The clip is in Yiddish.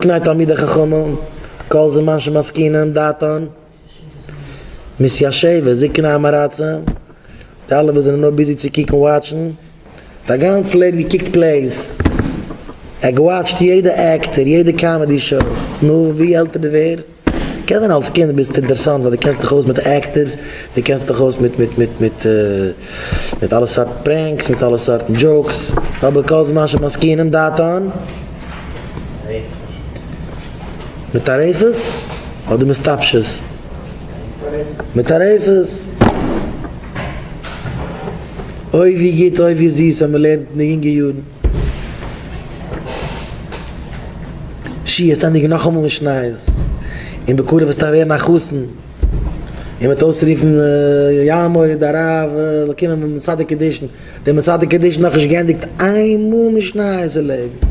זקני תלמידי חכמים, כל זמן שמזקינין דעתן מתיישבת, זקני עם הארצים, די אלע וואס זענען נאר busy צו קוקן watch ן, האט א גאנץ לעבן געקוקט plays, ער האט גע watch ט יעדע actor, יעדע comedy show, נו ווי עלטער דו ווערסט, קען זיין אלס קינד ביסטו אינטערעסאנט ווייל דו קענסט דיך אויס מיט actors, דו קענסט דיך אויס מיט מיט מיט מיט מיט אלע סארט pranks, מיט אלע סארטן jokes, אבער כל זמן שמזקינים דעתן מטורפת אדער מסתפשת? מטורפת! אוי ווי גוט אוי ווי זיס אז מען לערנט אין די יונגע יארן. שיעור ענדיגן נאכאמאל משניות, און בקרוב וועסטו ווערן א חתן, און מ'וועט אויסרופן יעמוד הרב זאל קומען מיט מסדר קידושין, דער מסדר קידושין נאכנישט געענדיגט איין מאל משניות אין לעבן.